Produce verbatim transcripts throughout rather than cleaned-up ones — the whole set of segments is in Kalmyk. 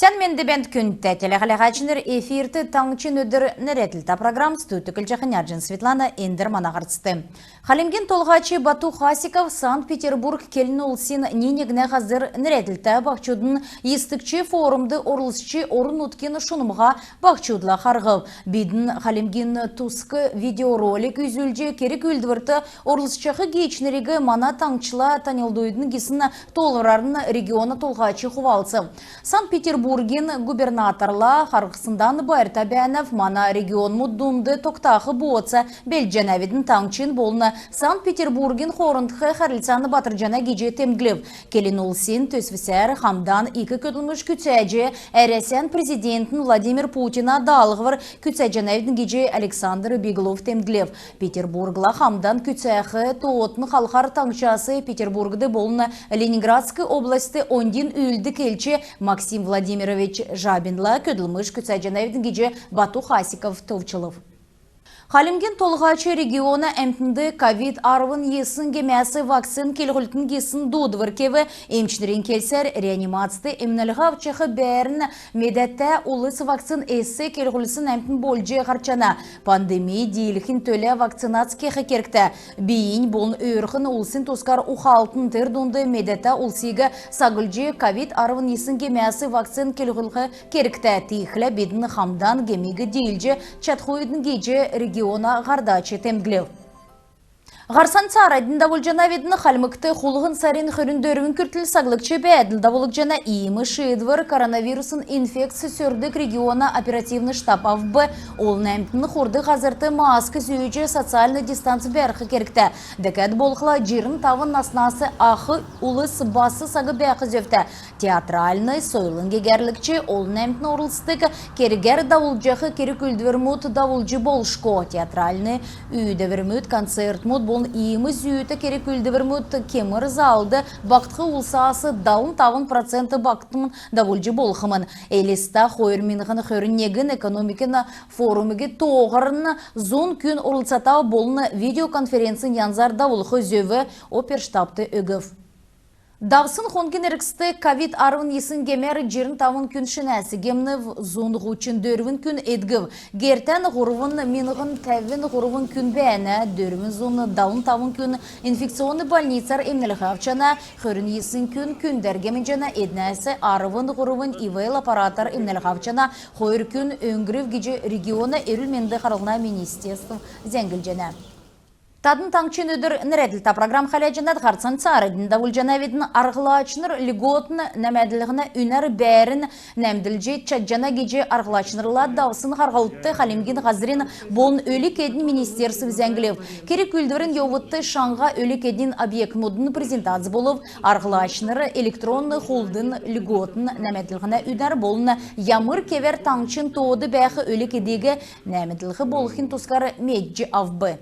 Тән менд бәәнт, күндтә телехәләгәчнр! Эфирт «Таңһчин өдр» нерәдлтә программ. Студьд көтлҗәхнь Арҗин Светлана. Эндр мана һарцд. Хальмгин Толһач Бату Хасиков Санкт-Петербург келн улсин «Ни-негнә һазр» нерәдлтә баһчудын йисдгч форумд орлцҗ, орн-нутгин шунмһа баһчудла харһв. Бидн Хальмгин туск видеоролик үзүлҗ, керг-үүлдврт орлцҗах гиичнриг мана таңһчла таньлдулвидн гисн тоолврарн региона толһач хувалцв. Санкт-Петербургин губернаторла харһсндан байрта бәәнәв. Мана регионмуд дунд тогтах бооца белдҗәнәвидн. Таңһчин болн Санкт-Петербургин хоорндк хәрлцән батрҗана гиҗ темдглв. Келн улсин төсвсәр хамдан ик көдлмш күцәҗ, Әрәсән президентин Владимир Путина даалһвр күцәҗәнәвидн гиҗ Александр Беглов темдглв. Петербургла хамдан күцәх тоотын халхар таңһчас Петербургд болн Ленинградск областьд оньдин үүлддг элч Максим Владимирович Жабинла көдлмш күцәҗәнәвидн гиҗ Бату Хасиков товчлв. Хальмгин Толһач региона әмтнд ковид арвн йисн гемәс вакцин келһүлтн гисн дуудвр кев. Эмчнрин келсәр, реанимацд эмнлһ авчах бәәрн медәтә улс вакцин эс келһүлсн әмтн болҗ һарчана. Пандемий диилхин төлә вакцинац кех кергтә. Бийиннь болн өөрхн улсин тускар ухалтн, тер дунд медәтә улсиг саглҗ, ковид арвн йисн гемәс вакцин келһүлх кергтә. Тиигхлә бидн хамдан гемиг диилҗ чадхвидн гиҗ региона һардач темдглв. Һарцан цааранднь давулҗанавидн. Хальмгт хулһн сарин хөрн дөрвн күртл саглгч бәәдл давулгдҗана. Иим шиидвр коронавирусн инфекц сөрдг региона оперативн штаб авв. Олн әмтн хурдг һазрт маск зүүҗ, социальн дистанц бәрх кергтә. Дәкәд болхла җирн тавн наснас ах улс бас саг бәәх зөвтә. Театральн, сойлын гегәрлгч, олн әмтн орлцдг кергәр давулҗах керг-үүлдврмүд давулҗ болшго. Театральн үүдәврмүд, концертмүд болн иим зүүтә керг-үүлдврмүд кемр залд багтх улсас далн тавн процент багтм давулҗ болхмн. Элстә хойр миңһн хөрн негн экономикин форумиг тооһарн зун күн орлцата болн видеоконференцин янзар давулх зөв оперштабт өгв. Давсн хонгин эргцд ковид арвн йисн гемәр җирн тавн күн шинәс гемнв, зун һучн дөрвн күн эдгв. Гертән һурвн миңһн тәвн һурвн күн бәәнә, дөрвн зун далн тавн күн инфекционн больницар эмнлһ авчана, хөрн йисн күн күндәр гемнҗәнә, эднәс арвн һурвн ИВЛ аппаратар эмнлһ авчана, хойр күн өңгрв гиҗ региона эрүл-менд харлһна министерств зәңглҗәнә. Тадн «Таңһчин өдр» нерәдлтә программ хәләҗәнәт. Һарцан цааранднь давулҗанавидн. Арһлачнр льготн нәәмәдлһнә үнәр бәәрн нәәмдлҗ чадҗана гиҗ арһлачнрла давсн харһлтд Хальмгин һазрин болн өлг-эдин министерств зәңглв. Керг-үүлдврин йовудт шаңһа өлг-эдин объектмудын презентац болв. Арһлачнр электронн хулдын льготн нәәмәдлһнә үнәр болн ямр кевәр таңһчин тоод бәәх өлг-эдиг нәәмәдлх болхин тускар медҗ авв.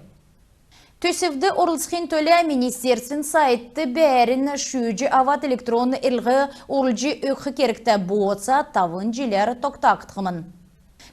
Төсвд орлцхин төлә министерствин сайтд бәәрн шүүҗ авад электронн эрлһ орулҗ өгх кергтә. Бооца тавн җиләр тогтагдхмн.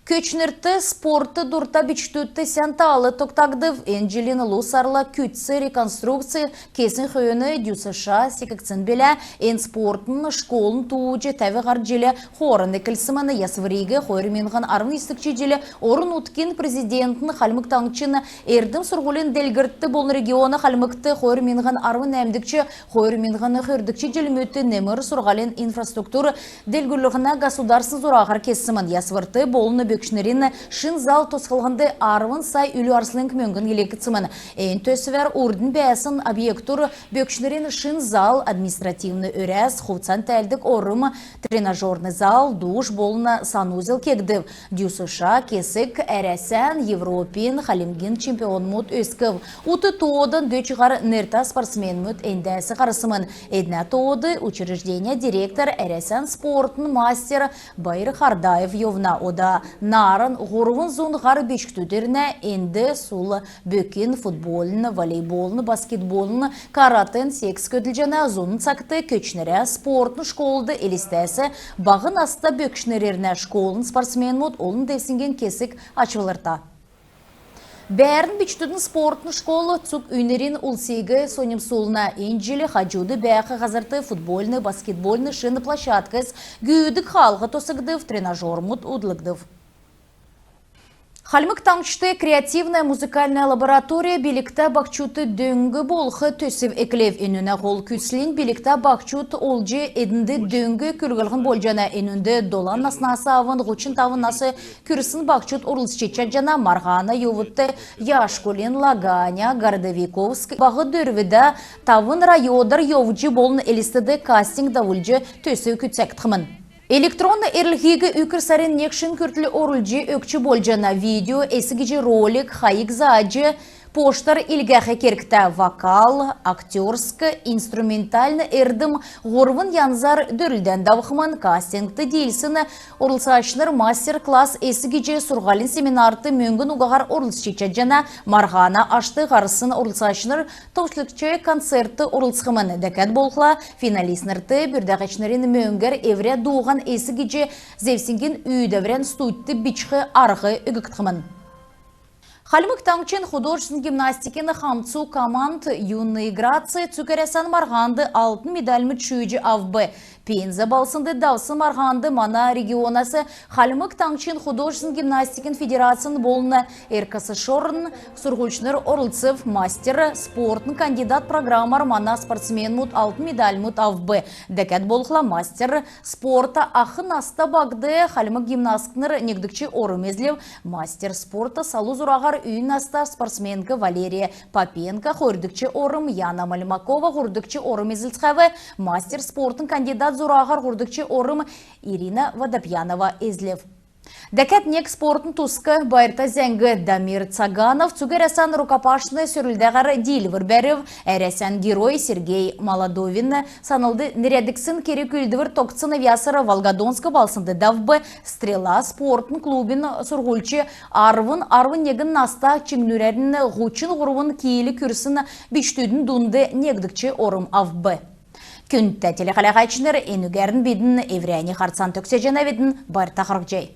Көтчнрт, спортд дурта бичкдүдт сән таал тогтагдв. Эн җилин лу сарла күцц реконструкц кесн хөөн ДЮСШ секгдсн билә. Эн спортын школын тууҗ тәв һар җил хооран эклсмн. Ясвриг хойр миңһн арвн йисдгч җил орн-нутгин президентин Хальмг Таңһчин эрдм-сурһулин делгрлтд болн региона Хальмгт хойр миңһн арвн нәәмдгч — хойр миңһн хөрдгч җилмүдт немр сурһулин инфраструктур делгрүллһнә государственн зураһар кесмн. Ясврт болн бөкчнрин шин зал тосхлһнд арвн сай үлү арслң мөңгн йилһгдсмн. Эн төсвәр урднь бәәсн объектур бөкчнрин шин зал, административн өрәс, хувцан тәәлдг орм, тренажерн зал, душ болн санузел кегдв. ДЮСШ кесг Әрәсән, Европин, Хальмгин чемпионмуд өскв. Ут тоодан дөч һар нертә спортсменмүд эндәс һарсмн. Эднә тоод учреждения директор, Әрәсән спортын мастер Баир Хардаев йовна. Ода нааран һурвн зун һар бичкдүд ирнә. Энд сул бөкин, футболын, волейболын, баскетболын, каратэн секц көдлҗәнә. Зуна цагт Көтчнрә спортын школд Элстәс баһ наста бөкчнр ирнә. Школын спортсменмүд олн девсңгин кесг ачлврта. Бәәрн бичкдүдин спортн школ цуг үйнрин улсиг соньмсулна. Эн җил хаҗуд бәәх һазрт футбольн, баскетбольн шин площадкс, гүүдг хаалһ тосхгдв, тренажермуд углгдв. Хальмг Таңһчд креативная музыкальная лаборатория билгтә баһчудт дөң болх төсв эклв. Энүнә һол күслнь билгтә баһчуд олҗ, эднд дөң күрглһн болҗана. Энүнд долан наснас авн һучн тавн нас күрсн баһчуд орлцҗ чадҗана. Марһана йовудт Яшкулин, Лаганя, Городовиковск, Баһ Дөрвдә, тавн районар йовҗ болн Элстд кастинг давулҗ төсв күцәгдхмн. Электронн эрлһиг үкр сарин нег шин күртл орулҗ өгч болҗана. Видео эс гиҗ ролик хайг зааҗ, поштар илгәх кергтә. Вокал, актерск, инструментальн эрдм — һурвн янзар дөрлдән давхмн. Кастингт диилсн орлцачнр мастер-класс эс гиҗ сурһулин семинарт мөңгн угаһар орлцҗ чадҗана. Марһана ашт һарсн орлцачнр товчлгч концертт орлцхмн. Дәкәд болхла, финалистнрт бүрдәгчнрин мөңгәр эврә дууһан эс гиҗ зевсгин үүдәврән студьд бичх арһ өггдхмн. Хальмг Таңһчин художественн гимнастикин хамцу команд «Юные грации» цуг Әрәсән марһанд алтн медальмуд шүүҗ авв. Пенза балһснд давсн марһанд мана регионас Хальмг Таңһчин художественн гимнастикин федерацин болн РКСШОР-ин сурһульчнр орлцв. Мастер спортын кандидат программар мана спортсменмуд алтн медальмуд авв. Дәкәд болхла, мастер спорта ах наста багт хальмг гимнасткнр негдгч орм эзлв. Мастер спорта салу зураһар үйн наста спортсменк Валерия Попенко хойрдгч орм, Яна Мальмакова һурвдгч орм эзлцхәв. Мастер спортын кандидат зураһар һурвдгч орм Ирина Водопьянова эзлв. Дәкәд нег спортын туск байрта зәңг. Дамир Цаганов цуг Әрәсән рукопашн сөрлдәһәр диилвр бәрв. Әрәсән Герой Сергей Молодовин санлд нерәдгдсн керг-үүлдвр тогтсн авъясар Волгодонск балһснд давв. «Стрела» спортын клубин сурһульч арвн — арвн негн наста чиңнүрәрн һучн һурвн кил күрсн бичкдүдин дунд негдгч орм авв. Күндтә телехәләһәчнр, энүгәрн бидн эврәннь һарцан төгсәҗәнәвидн. Байрта харһцхай.